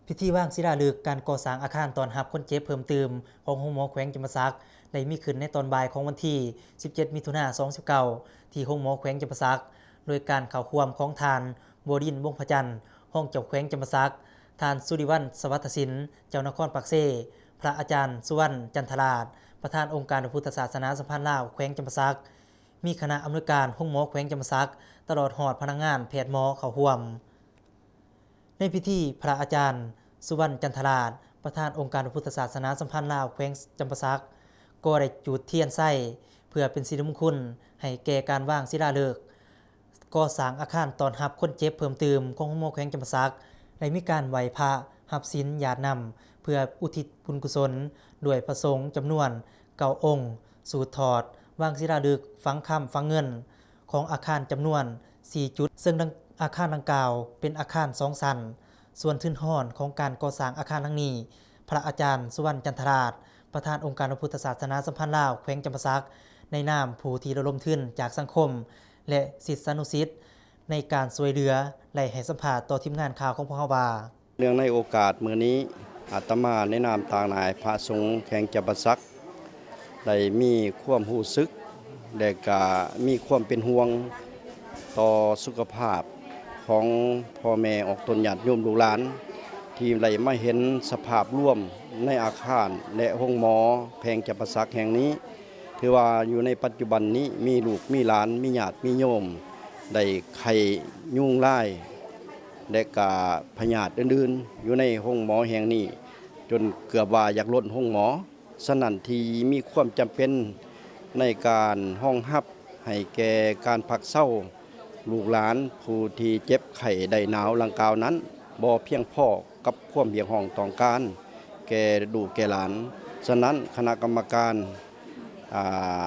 ພິທີວາງສິລາລຶກການກໍ່ສ້າງອາຄານຕ້ອນຮັບຄົນເຈັບເພີ່ມຕື່ມຂອງໂຮງໝໍແຂວງຈຳປາສັກ ໄດ້ມີຂຶ້ນໃນຕອນບ່າຍຂອງວັນທີສິບເຈັດ ມິຖຸນາ ສອງພັນຊາວ ທີ່ໂຮງໝໍແຂວງຈຳປາສັກ ໂດຍການເຂົ້າຮ່ວມຂອງທ່ານ ບົວດິນ ວົງພະຈັນ ຮອງເຈົ້າແຂວງຈຳປາສັກ, ທ່ານ ສຸລິວັນ ສະຫວັດທະສິນ ເຈົ້ານະຄອນປາກເຊ, ພະອາຈານ ສຸວັນ ຈັນທະລາດ ປະທານອົງການພະພຸດທະສາສະໜາສຳພັນລາວແຂວງຈຳປາສັກ, ມີຄະນະອຳນວຍການໂຮງໝໍແຂວງຈຳປາສັກ ຕະຫຼອດຮອດພະນັກງານແພດໝໍເຂົ້າຮ່ວມ. ໃນພິທີ, ພະອາຈານ ສຸວັນ ຈັນທະລາດ ປະທານອົງການພະພຸດທະສາສະໜາສຳພັນລາວແຂວງຈຳປາສັກ ກໍໄດ້ຈູດທຽນໄຊ ເພື່ອເປັນສິລິມຸງຄຸນໃຫ້ແກ່ການວາງສິລາເລີກກໍ່ສ້າງອາຄານຕ້ອນຮັບຄົນເຈັບເພີ່ມຕື່ມຂອງໂຮງໝໍແຂວງຈຳປາສັກ, ໄດ້ມີການໄຫວ້ພະ, ຮັບສິນ, ຢາດນ້ຳ ເພື່ອອຸທິດບຸນກຸສົນ ດ້ວຍພະສົງຈຳນວນເກົ້າອົງ, ສູດຖອດ, ວາງສິລາລຶກ, ຝັງຄຳ, ຝັງເງິນ ຂອງອາຄານຈຳນວນສີ່ຈຸດ, ເຊິ່ງອາຄານດັ່ງກ່າວເປັນອາຄານສອງຊັ້ນ. ສ່ວນທຶນຮອນຂອງການກໍ່ສ້າງອາຄານຫຼັງນີ້, ພະອາຈານ ສຸວັນ ຈັນທະລາດ ປະທານອົງການພະພຸດທະສາສະໜາສຳພັນລາວແຂວງຈຳປາສັກ ໃນນາມຜູ້ທີ່ລະດົມທຶນຈາກສັງຄົມ ແລະ ສິດສານຸສິດ ໃນການຊ່ວຍເຫຼືອ ໄດ້ໃຫ້ສຳພາດຕໍ່ທີມງານຂ່າວຂອງພວກເຮົາວ່າ: ເນື່ອງໃນໂອກາດມື້ນີ້, ອາດຕະມາໃນນາມຕາງໜ້າພະສົງແຂວງຈຳປາສັກ ໄດ້ມີຄວາມຮູ້ສຶກ ແລະ ກະມີຄວາມເປັນຫ່ວງຕໍ່ສຸຂະພາບຂອງພໍ່ແມ່ອອກຕົນຍາດໂຍມລູກຫຼານ ທີ່ໄດ້ມາເຫັນສະພາບລວມໃນອາຄານ ແລະ ໂຮງໝໍແຂວງຈຳປາສັກແຫ່ງນີ້. ຖືວ່າຢູ່ໃນປັດຈຸບັນນີ້ມີລູກມີຫຼານ ມີຍາດມີໂຍມ ໄດ້ໄຂ້ຍຸງລາຍ ແລະກະພະຍາດອື່ນໆ ຢູ່ໃນໂຮງໝໍແຫ່ງນີ້ ຈົນເກືອບວ່າຢາກລົ້ນໂຮງໝໍ. ສະນັ້ນທີ່ມີຄວາມຈຳເປັນໃນການຮອງຮັບໃຫ້ແກ່ການພັກເຊົາ ລູກຫຼານຜູ້ທີ່ເຈັບໄຂ້ໄດ້ໜາວດັ່ງກ່າວນັ້ນ ບໍ່ພຽງພໍກັບຄວາມຮຽກຮ້ອງຕ້ອງການແກ່ລູກແກ່ຫຼານ. ສະນັ້ນຄະນະກຳມະການ ອ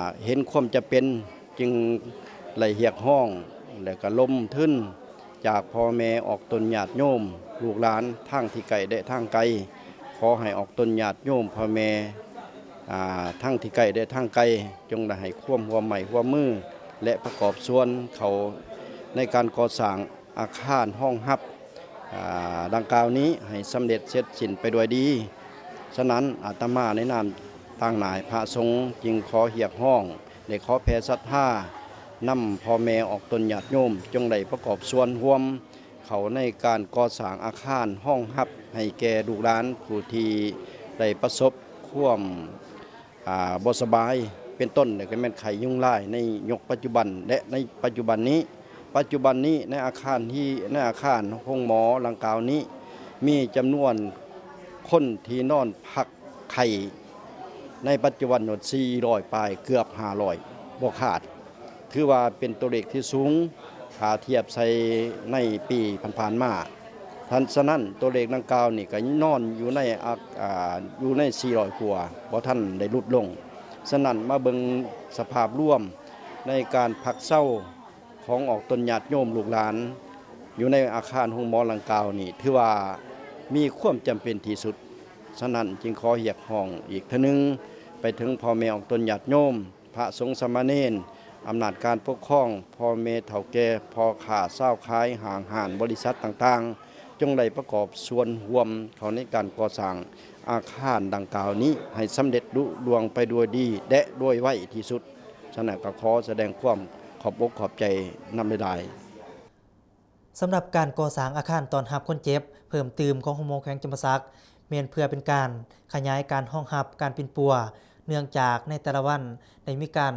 າ ເຫັນຄວາມຈຳເປັນ ຈຶ່ງໄດ້ຮຽກຮ້ອງ ແລະກະລົມທຶນຈາກພໍ່ແມ່ອອກຕົນຍາດໂຍມ ລູກຫຼານທາງທີ່ໃກ້ ແລະ ທາງໄກ. ຂໍໃຫ້ອອກຕົນຍາດໂຍມ ພໍ່ແມ່ ອາ ທາງທີ່ໃກ້ ແລະ ທາງໄກ ຈົ່ງໄດ້ໃຫ້ຄວາມຮ່ວມໄມ້ຮ່ວມມື ແລະ ປະກອບສ່ວນເຂົ້າໃນການກໍ່ສ້າງ ອາຄານຮອງຮັບ ອາ ດັ່ງກ່າວນີ້ໃຫ້ສຳເລັດເສັດສິ້ນໄປດ້ວຍດີ. ສະນັ້ນ ອາດຕະມາໃນນາມຕາງໜ້າພະສົງ ຈຶ່ງຂໍຮຽກຮ້ອງ ແລະ ຂໍແຜ່ສັດທານຳພໍ່ແມ່ອອກຕົນຍາດໂຍມ ຈົ່ງໄດ້ປະກອບສ່ວນຮ່ວມເຂົ້າໃນການກໍ່ສ້າງອາຄານຮອງຮັບໃຫ້ແກ່ລູກຫຼານຜູ້ທີ່ໄດ້ປະສົບຄວາມ ອາ ບໍ່ສະບາຍ ເປັນຕົ້ນ ແລະ ກະແມ່ນໄຂ້ຍຸງລາຍໃນຍຸກປັດຈຸບັນ ແລະ ໃນປັດຈຸບັນນີ້. ປັດຈຸບັນນີ້ໃນອາຄານທີ່ ໃນອາຄານໂຮງໝໍດັ່ງກ່າວນີ້ ມີຈຳນວນຄົນທີ່ນອນພັກໄຂ້ໃນປັດຈຸບັນຢູ່ສີ່ຮ້ອຍປາຍ ເກືອບຫ້າຮ້ອຍບໍ່ຂາດ. ຖືວ່າເປັນຕົວເລກທີ່ສູງ ຖ້າທຽບໃສ່ໃນປີຜ່ານໆມາ. ສະນັ້ນ ຕົວເລກດັ່ງກ່າວນີ້ກະນອນຢູ່ໃນ ອາ ຢູ່ໃນສີ່ຮ້ອຍກວ່າ ບໍ່ທັນໄດ້ຫຼຸດລົງ. ສະນັ້ນ ມາເບິ່ງສະພາບລວມໃນການພັກເຊົາຂອງອອກຕົນຍາດໂຍມລູກຫຼານ ຢູ່ໃນອາຄານໂຮງໝໍດັ່ງກ່າວນີ້ ຖືວ່າມີຄວາມຈຳເປັນທີ່ສຸດ. ສະນັ້ນ ຈຶ່ງຂໍຮຽກຮ້ອງອີກເທື່ອໜຶ່ງ ໄປເຖິງພໍ່ແມ່ອອກຕົນຍາດໂຍມ ພະສົງສາມະເນນ, ອຳນາດການປົກຄອງ, ພໍ່ແມ່ເຖົ້າແກ່, ພໍ່ຄ້າຊາວຂາຍ, ຫ້າງຮ້ານ, ບໍລິສັດຕ່າງໆ ຈົ່ງໄດ້ປະກອບສ່ວນຮ່ວມເຂົ້າໃນການກໍ່ສ້າງອາຄານດັ່ງກ່າວນີ້ໃຫ້ສຳເລັດລຸລ່ວງໄປດ້ວຍດີ ແລະ ດ້ວຍໄວທີ່ສຸດ. ສະນັ້ນກໍຂໍສະແດງຄວາມຂອບອົກຂອບໃຈນຳຫຼາຍໆ. ສຳລັບການກໍ່ສ້າງອາຄານຕ້ອນຮັບຄົນເຈັບເພີ່ມຕື່ມຂອງໂຮງໝໍແຂວງຈຳປາສັກ ແມ່ນເພື່ອເປັນການຂະຫຍາຍການຮອງຮັບການປິ່ນປົວ, ເນື່ອງຈາກໃນແຕ່ລະວັນໄດ້ມີການ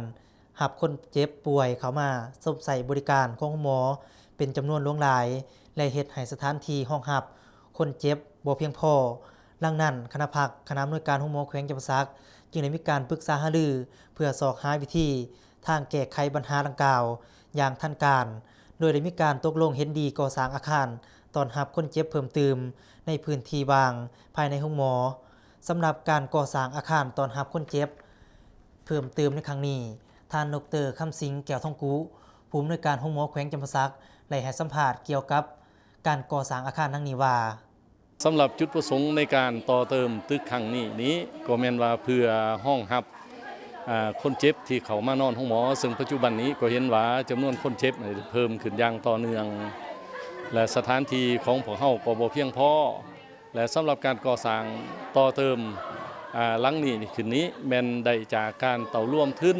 ຮັບຄົນເຈັບປ່ວຍເຂົ້າມາຊົມໃຊ້ບໍລິການຂອງໂຮງໝໍເປັນຈຳນວນຫຼວງຫຼາຍ ແລະ ເຮັດໃຫ້ສະຖານທີ່ຮອງຮັບຄົນເຈັບບໍ່ພຽງພໍ. ດັ່ງນັ້ນ, ຄະນະພັກຄະນະອຳນວຍການໂຮງໝໍແຂວງຈຳປາສັກ ຈຶ່ງໄດ້ມີການປຶກສາຫາລືເພື່ອຊອກຫາວິທີ ທາງແກ້ໄຂບັນຫາດັ່ງກ່າວຢ່າງທັນການ, ໂດຍໄດ້ມີການຕົກລົງເຫັນດີກໍ່ສ້າງອາຄານຕ້ອນຮັບຄົນເຈັບເພີ່ມຕື່ມໃນພື້ນທີ່ວ່າງພາຍໃນໂຮງໝໍ. ສຳລັບການກໍ່ສ້າງອາຄານຕ້ອນຮັບຄົນເຈັບເພີ່ມຕື່ມໃນຄັ້ງນີ້, ທ່ານ ດອກເຕີ ຄຳສິງ ແກ້ວທອງກຸ, ຜູ້ອຳນວຍການໂຮງໝໍແຂວງຈຳປາສັກ ໄດ້ໃຫ້ສຳພາດກ່ຽວກັບການກໍ່ສ້າງອາຄານດັ່ງນີ້ວ່າ: ສຳລັບຈຸດປະສົງໃນການຕໍ່ເຕີມຕຶກຄັ້ງນີ້ນີ້ ກໍແມ່ນວ່າເພື່ອຮອງຮັບ ອາ ຄົນເຈັບທີ່ເຂົ້າມານອນໂຮງໝໍ, ເຊິ່ງປັດຈຸບັນນີ້ກໍເຫັນວ່າຈຳນວນຄົນເຈັບນີ້ເພີ່ມຂຶ້ນຢ່າງຕໍ່ເນື່ອງ ແລະ ສະຖານທີ່ຂອງພວກເຮົາກໍບໍ່ພຽງພໍ. ແລະ ສຳລັບການກໍ່ສ້າງຕໍ່ເຕີມ ອາ ຫຼັງນີ້ຂຶ້ນນີ້ ແມ່ນໄດ້ຈາກການເຕົ້າລວມທຶນ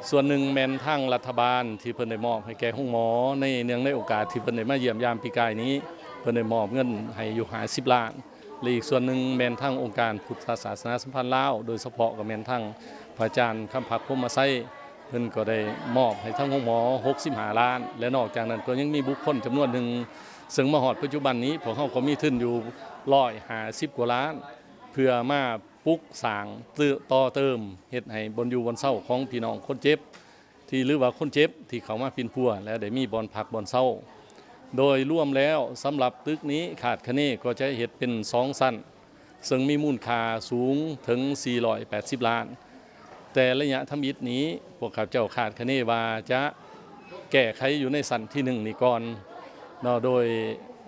ສ່ວນໜຶ່ງແມ່ນທາງລັດຖະບານທີ່ເພິ່ນໄດ້ມອບໃຫ້ແກ່ໂຮງໝໍ ໃນເນື່ອງໃນໂອກາດທີ່ເພິ່ນໄດ້ມາຢ້ຽມຢາມປີກາຍນີ້ ເພິ່ນໄດ້ມອບເງິນໃຫ້ຢູ່ຫ້າສິບລ້ານ ແລະ ອີກສ່ວນໜຶ່ງແມ່ນທາງອົງການພຸດທະສາສະໜາສຳພັນລາວ ໂດຍສະເພາະກໍແມ່ນທາງພະອາຈານຄຳພັກ ພົມມະໄຊ ເພິ່ນກໍໄດ້ມອບໃຫ້ທາງໂຮງໝໍຫົກສິບຫ້າລ້ານ ແລະ ນອກຈາກນັ້ນກໍຍັງມີບຸກຄົນຈຳນວນໜຶ່ງ ເຊິ່ງມາຮອດປັດຈຸບັນນີ້ ພວກເຮົາກໍມີທຶນຢູ່ຮ້ອຍຫ້າສິບກວ່າລ້ານ ເພື່ອມາປຸກສ້າງ ຕໍ່ເຕີມ ເຮັດໃຫ້ບ່ອນຢູ່ບ່ອນເຊົາຂອງພີ່ນ້ອງຄົນເຈັບ ທີ່ ຫຼືວ່າຄົນເຈັບທີ່ເຂົ້າມາປິ່ນປົວ ແລະ ໄດ້ມີບ່ອນພັກບ່ອນເຊົາ. ໂດຍລວມແລ້ວ ສຳລັບຕຶກນີ້ຄາດຄະເນກໍຈະເຮັດເປັນສອງຊັ້ນ ເຊິ່ງມີມູນຄ່າສູງເຖິງສີ່ຮ້ອຍແປດສິບລ້ານ. ແຕ່ໄລຍະທຳອິດນີ້ ພວກຂ້າພະເຈົ້າຄາດຄະເນວ່າຈະແກ້ໄຂຢູ່ໃນຊັ້ນທີໜຶ່ງນີ້ກ່ອນເນາະ ໂດຍ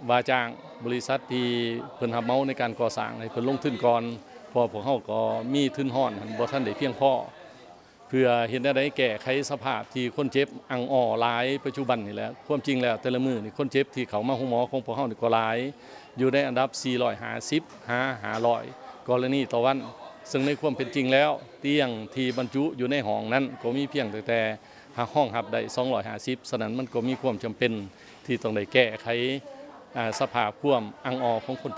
ວ່າຈ້າງບໍລິສັດທີ່ເພິ່ນຮັບເໝົາໃນການກໍ່ສ້າງໃຫ້ເພິ່ນລົງທຶນກ່ອນ ເພາະວ່າພວກເຮົາກໍມີທຶນຮອນຫັ້ນບໍ່ທັນໄດ້ພຽງພໍ ເພື່ອເຮັດແນວໃດແກ້ໄຂສະພາບທີ່ຄົນເຈັບອັ່ງອໍຫຼາຍປັດຈຸບັນນີ້ແຫຼະ. ຄວາມຈິງແລ້ວແຕ່ລະມື້ນີ້ຄົນເຈັບທີ່ເຂົ້າມາໂຮງໝໍຂອງພວກເຮົານີ້ກໍຫຼາຍ ຢູ່ໃນອັນດັບສີ່ຮ້ອຍຫ້າສິບຫາຫ້າຮ້ອຍກໍລະນີຕໍ່ວັນ ເຊິ່ງໃນຄວາມເປັນຈິງແລ້ວ ຕຽງທີ່ບັນຈຸຢູ່ໃນຫ້ອງນັ້ນກໍມີພຽງແຕ່ ຮອງຮັບໄດ້ສອງຮ້ອຍຫ້າສິບ ສະນັ້ນມັນກໍມີຄວາມຈຳເປັນທີ່ຕ້ອງໄດ້ແກ້ໄຂ ອາ ສະພາບຄວາມອັ່ງອໍຂອງຄົນ